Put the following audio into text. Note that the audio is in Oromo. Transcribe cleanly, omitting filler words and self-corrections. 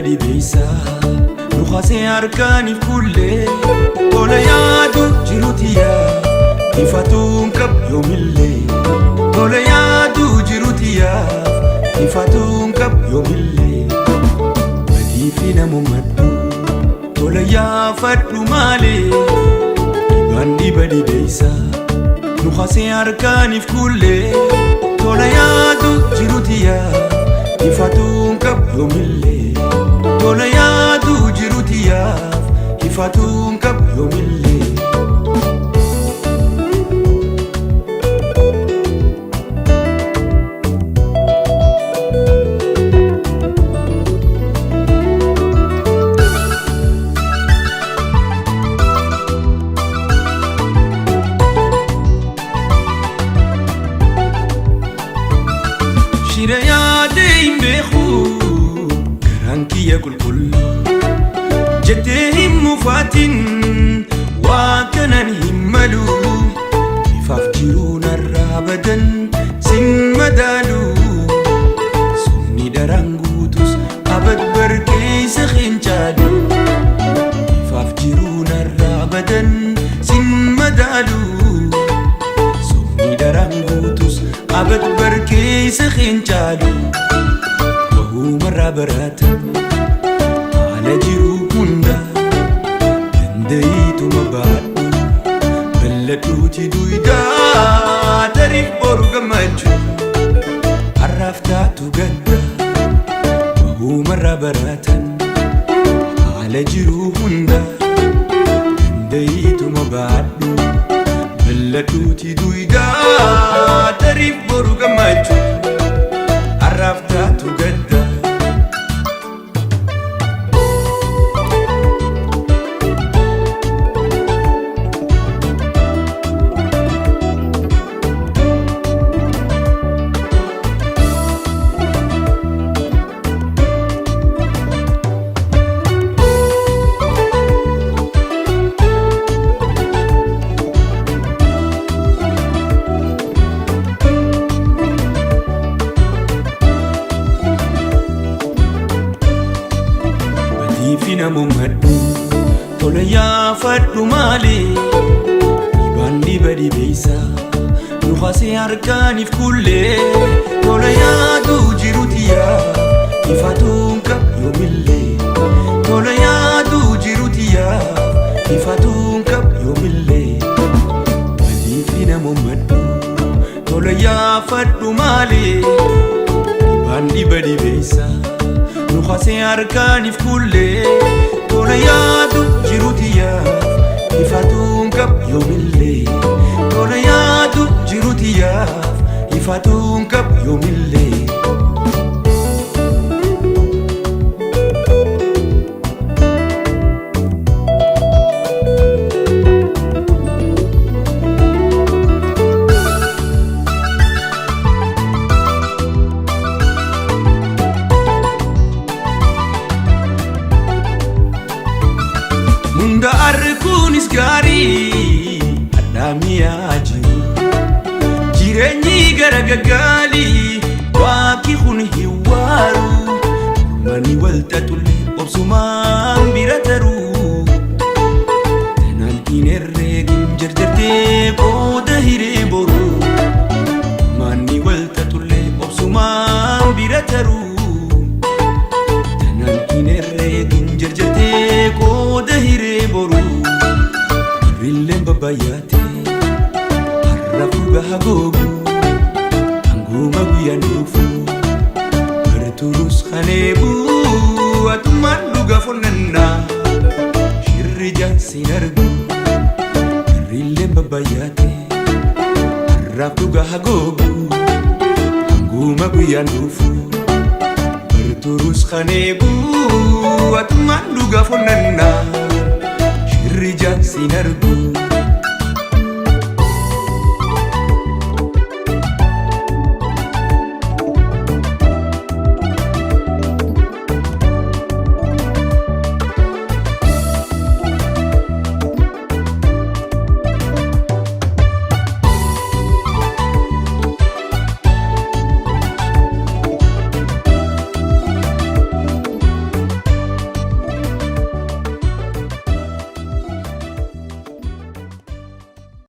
Dhiba dhibeessa nu kaasee harkaaniif kullee tola yaadu jiruutiyaa ifatuun qab yoomillee tola yaadu jiruutiyaa ifatuun qab yoomillee badii fi namummadhu tola yaafadhu maalee dhibaan dhiba dhibeessa nu kaasee harkaaniif kullee tola yaadu jiruutiyaa ifatuun qab yoomillee tola yaadu jiruutiyaaf ifatuun qab yoomillee. Shira yaadee hin beeku garaan kiyya qulqulluu jettee hin mufaatin waa kanan hin malu ifaaf jiruu narraa badan sin madaalu sumni daraan guutus abad barkeessa hin caalu ifaaf jiruu narraa badan sin madaalu sumni daraan guutus abad barkeessa hin caalu wahumarraa barata haala jiruu hunda danda'iituma baadhu balladhuuti duydaa tariif boru gammachuu har'aaf taatu gadda wahumarraa baratan haala jiruu hunda danda'iituma baadhu balladhuuti duydaa tariif boru gammachuu har'aaf taatu gadda. Badii fi namummadhu tola yaafadhu maalee dhibaan dhiba dhibeessa nu kaasee harkaaniif kullee tola yaadu jiruutiyaa ifatuun qab yoomillee tola yaadu jiruutiyaa ifatuun qab yoomillee badii fi namummadhu tola yaafadhu maalee dhibaan dhiba dhibeessa nu kaasee harkaaniif kullee tola yaadu jiruutiyaaf ifatuun qab yoomillee tola yaadu jiruutiyaaf ifatuun qab yoomillee. Hunda arguunis gaarii hadhaa jiru jireenyi gara gaggaalii waaqi kun hin waaru mani walxaxulle obsumaan bira taruu tanaan hin herreegin jarjartee qooda hiree boru manni walxaxulle obsumaan bira taruu tanaan hin herreegin jarjartee qooda hiree boru rilleen babbayyaate har'a fuga hagoogu hanguma guyyaan dhufu bartuurus kaneebu atummaan dhuga fonnannaa shirri jaansin argu rilleen babbayyaate har'aaf dhuga hagoogu hanguma guyyaan dhufu bartuurus kaneebu atummaan dhuga fonnannaa shirri jaansin argu.